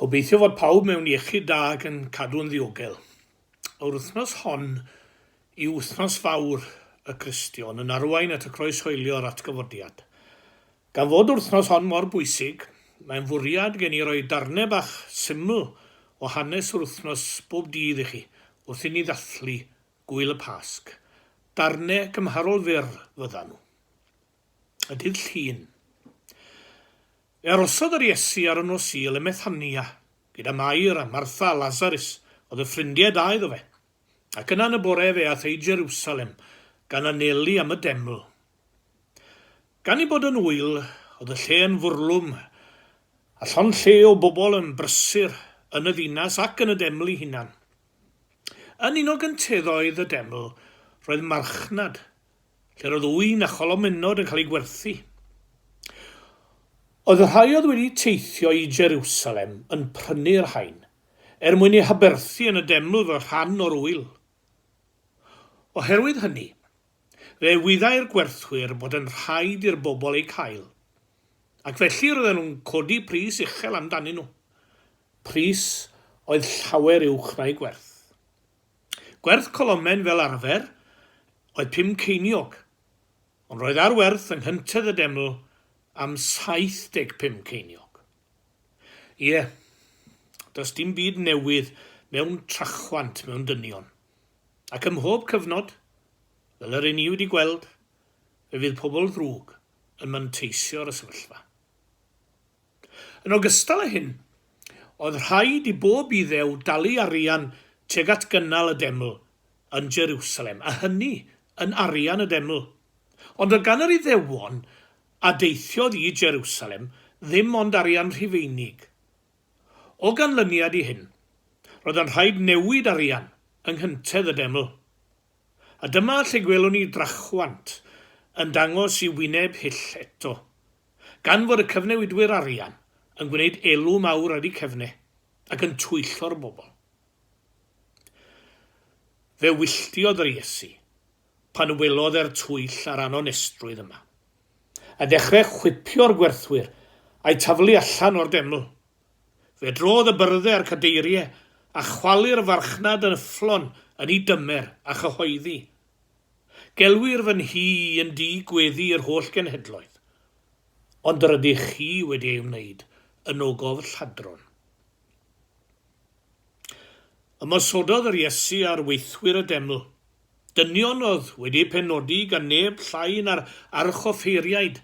Gobeithio fod pawb mewn iechyd da ac yn cadw'n ddiogel. Yr wythnos hon yw wythnos fawr y Cristion yn arwain at y croeshoelio a'r atgyfodiad. Gan fod yr wythnos hon mor bwysig, mae'n fwriad gen i roi darnau bach syml o hanes yr wythnos bob dydd i chi wrth i ni ddathlu Gŵyl y Pasg. Darnau cymharol fyr fyddan nhw. Y dydd Llun. Fe arosodd yr Iesu ar y nos Sul ym Methania, gyda Mair a Martha a Lasarus, oedd y ffrindiau da iddo fe. Ac yna yn y bore fe aeth e i Jerusalem, gan anelu am y deml. Gan ei bod yn ŵyl, oedd y lle yn fwrlwm, a llond lle o bobl yn brysur yn y ddinas ac yn y deml ei hunan. Yn un o gynteddoedd y deml roedd marchnad lle roedd ŵyn a cholomennod yn cael eu gwerthu. Oedd y rhai oedd wedi teithio i Jeriwsalem yn prynu'r rhain er mwyn eu haberthu yn y deml fel rhan o'r ŵyl. Oherwydd hynny, fe wyddai'r gwerthwyr bod yn rhaid i'r bobl eu cael, ac felly roedden nhw'n codi pris uchel amdanyn nhw. Pris oedd llawer uwch na'i gwerth. Gwerth colomen fel arfer oedd pum ceiniog, ond roedd ar werth yng nghyntedd y deml am 75 ceiniog. Ie, does dim byd newydd mewn trachwant mewn dynion. Ac ym mhob cyfnod, fel yr 'yn ni wedi gweld, fe fydd pobl ddrwg yn manteisio ar y sefyllfa. Yn ogystal â hyn, oedd rhaid i bob Iddew dalu arian tuag at gynnal y deml yn Jeriwsalem, a hynny yn arian y deml. Ond oedd gan yr Iddewon a deithiodd i Jeriwsalem ddim ond arian Rhufeinig. O ganlyniad i hyn, roedd yn rhaid newid arian yng nghyntedd y deml. A dyma lle gwelwn ni drachwant yn dangos i wyneb hyll eto. Gan fod y cyfnewidwyr arian yn gwneud elw mawr ar eu cefne ac yn twyllo'r bobl. Fe wylltiodd yr Iesu pan welodd e'r twyll a'r anonestrwydd yma, a dechrau chwipio'r gwerthwyr a'u taflu allan o'r deml. Fe drodd y byrddau a'r cadeiriau a chwalu'r farchnad yn yfflon yn ei dymer a chyhoeddi, Gelwir fy nhŷ i yn dŷ gweddi i'r holl genhedloedd, ond yr ydych chi wedi ei wneud yn ogof lladron. Ymosododd yr Iesu ar weithwyr y deml, dynion oedd wedi eu penodi gan neb llai na'r archoffeiriaid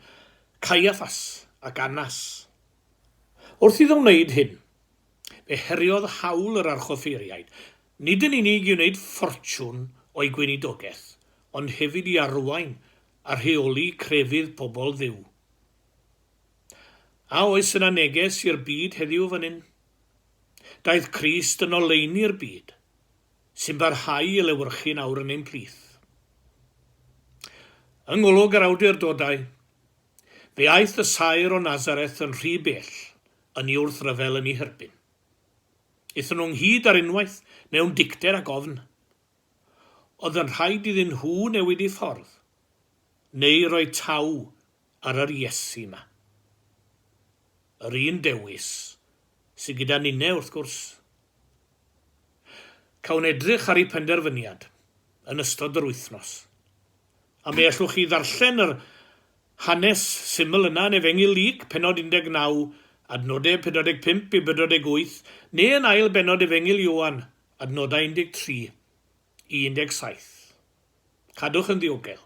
Caiaffas ac Annas. Wrth iddo wneud hyn, fe heriodd hawl yr archoffeiriaid, nid yn unig i wneud ffortiwn o'i gweinidogaeth, ond hefyd i arwain a rheoli crefydd pobl Dduw. A oes yna neges i'r byd heddiw fan hyn? Daeth Crist yn oleuni'r byd, sy'n parhau i lewyrchu'n awr yn ein plith. Yng ngolwg yr awdurdodau, fe aeth y saer o Nazareth yn rhy bell yn ei wrthryfel yn ei herbyn. Aethon nhw ynghyd ar unwaith mewn dicter ac ofn. Oedd yn rhaid iddyn nhw newid eu ffordd, neu roi taw ar yr Iesu 'ma. Yr un dewis sy gyda ninne, wrth gwrs. Cawn edrych ar eu penderfyniad yn ystod yr wythnos. A mi allwch chi ddarllen yr hanes syml yna yn Efengyl Luc, pennod 19, adnodau 45 i 48, neu yn ail bennod Efengyl Ioan, adnodau 13 i 17. Cadwch yn ddiogel.